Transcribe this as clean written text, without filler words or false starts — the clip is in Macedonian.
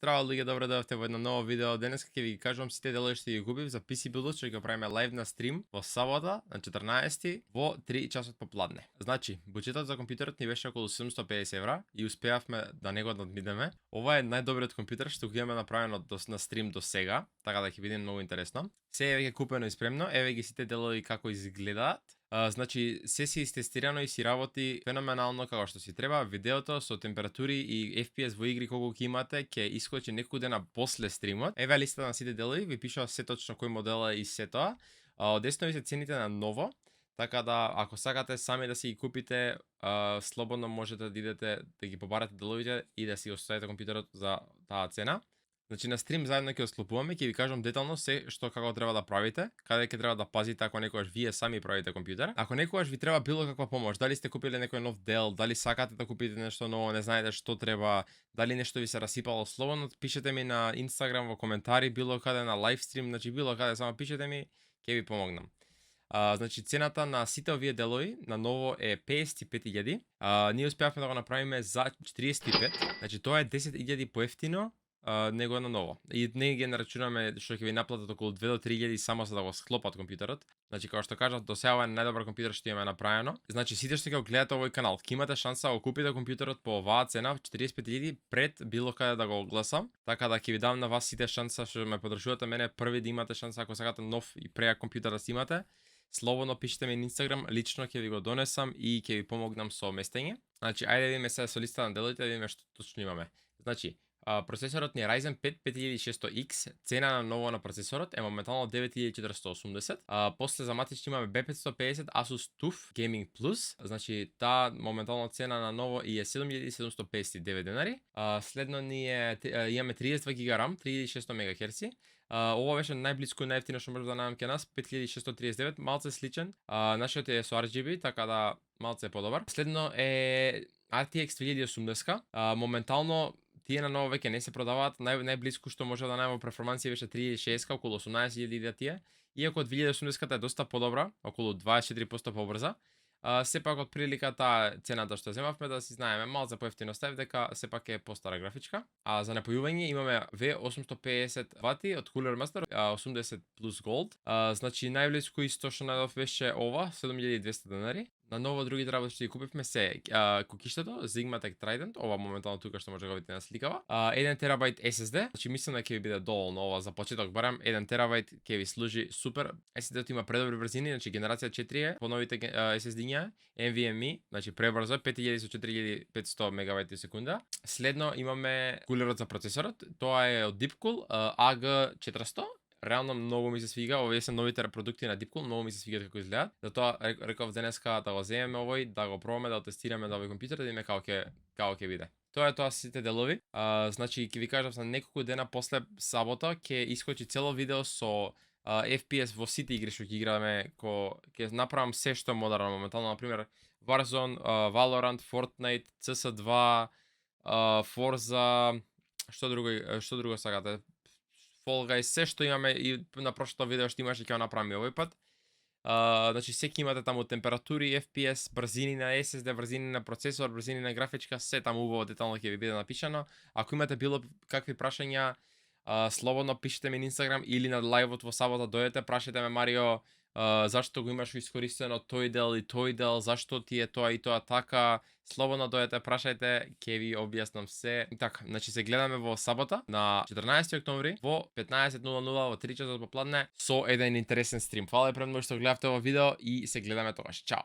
Здраво луѓе, добро дојдовте во едно ново видео. Денес ќе ви кажувам сите делови што ги губив за PC Build, што ќе правиме лайв на стрим во сабота на 14 во 3 часот попладне. Значи, буџетот за компјутерот ни беше околу 750 евра и успеавме да не го надминеме. Ова е најдобриот компјутер што го имаме направено на стрим до сега, така да ќе биде многу интересно. Се е веќе купено и спремно, еве ги сите делови како изгледаат. Значи, се си истестирано и си работи феноменално како што си треба. Видеото со температури и FPS во игри колку ќе имате, ќе искочи некој дена после стримот. Еве листа на сите делови, ви пишува се точно кој модел е и се тоа. Одесно ви се цените на ново, така да ако сакате сами да си ги купите, слободно можете да идете да ги побарате деловите и да си оставите компјутерот за таа цена. Значи на стрим заедно ќе ослупуваме, ќе ви кажам детално се што како треба да правите, каде ќе треба да пазите ако некогаш вие сами правите компјутер. Ако некогаш ви треба било каква помош, дали сте купиле некој нов дел, дали сакате да купите нешто ново, не знаете што треба, дали нешто ви се расипало, слободно пишете ми на Instagram во коментари, било каде на лайвстрим, значи било каде, само пишете ми, ќе ви помогнам. Значи цената на сите овие делови на ново е 55.000. Ние успеавме да го направиме за 45, значи тоа е 10.000 поевтино него на ново. И не ги нарачунаме што ќе ви наплатат околу 2 до 3.000 само за да го склопат компјутерот. Значи како што кажав, до сега е најдобар компјутер што имаме направено. Значи сите што ќе го гледате овој канал, ќе имате шанса да го купите компјутерот по оваа цена 45.000 пред било каде да го огласам. Така да ќе ви дам на вас сите шанса што ме подржувате мене први да имате шанса ако сакате нов и преак компјутер да си имате. Слободно пишете ми на Instagram, лично ќе ви го донесам и ќе ви помогнам со местење. Значи ајде да видиме сега со листа на делите да видиме што точно имаме. Значи процесорот ни е Ryzen 5 5600X, цена на ново на процесорот е моментално 9480. После за матични имаме B550 Asus TUF Gaming Plus, значи таа моментално цена на ново е 7759 денари. Следно ни е имаме 32 GB RAM, 3600 МHz. Ова беше најблиску и најевтино што може да најдам ке нас, 5639, малце сличен. Нашиот е со RGB, така да малце е подобар. Следно е RTX 2080, моментално тие на ново веќе не се продаваат, најблиску што може да најдам во перформанси беше 3060, околу 18.000 тие. Иако 2080 е доста подобра, околу 24% побрза. Сепак од прилика таа цената што земавме да си знаеме, малце поевтино став дека сепак е постара графичка. За напојување имаме V850 вати од Cooler Master, 80 плюс Gold. Значи најблиску исто што најдов беше ова, 7200 денари. На ново другите работи што ги купивме се кукиштето, Zigmatech Trident, ова моментално тука што може да го видите на сликава. 1 терабајт SSD, значи мислам дека ќе ви биде доволно ова за почеток, барем 1 терабајт ќе ви служи супер. SSD-то има предобри брзини, значи генерација 4 е, поновите SSD-ња, NVMe, значи пребрзо, 5000 со 4500 мегабајти секунда. Следно имаме кулерот за процесорот, тоа е од Deepcool AG400. Реално многу ми се свига, овие се новите продукти на Deepcool, многу ми се свигаат како изгледаат. Затоа реков денеска да го земеме овој, да го пробаме, да го тестираме на овој компјутер, да видиме како ќе биде. Тоа е тоа сите делови. Значи ќе ви кажав на неколку дена после сабота ќе искочи цело видео со FPS во сите игри што ќе играме, ќе направам се што е модерно моментално, на пример Warzone, Valorant, Fortnite, CS2, Forza, што друго сакате? Fall Guys, се што имаме и на прошлото видео што имаше ќе го направиме овој пат. Значи секи имате таму температури, FPS, брзини на SSD, брзини на процесор, брзини на графичка, се таму убаво детално ќе ви биде напишано. Ако имате било какви прашања, слободно пишете ми на Instagram или на лајвот во сабота дојдете, прашајте ме Марио, зашто го имаш искористено тој дел и тој дел, зашто ти е тоа и тоа така, слободно дојдете, прашајте, ќе ви објаснам се. Така, значи се гледаме во сабота на 14 октомври во 15:00 во 3 часот попладне со еден интересен стрим. Фала и премногу што гледавте ова видео и се гледаме тогаш. Чао!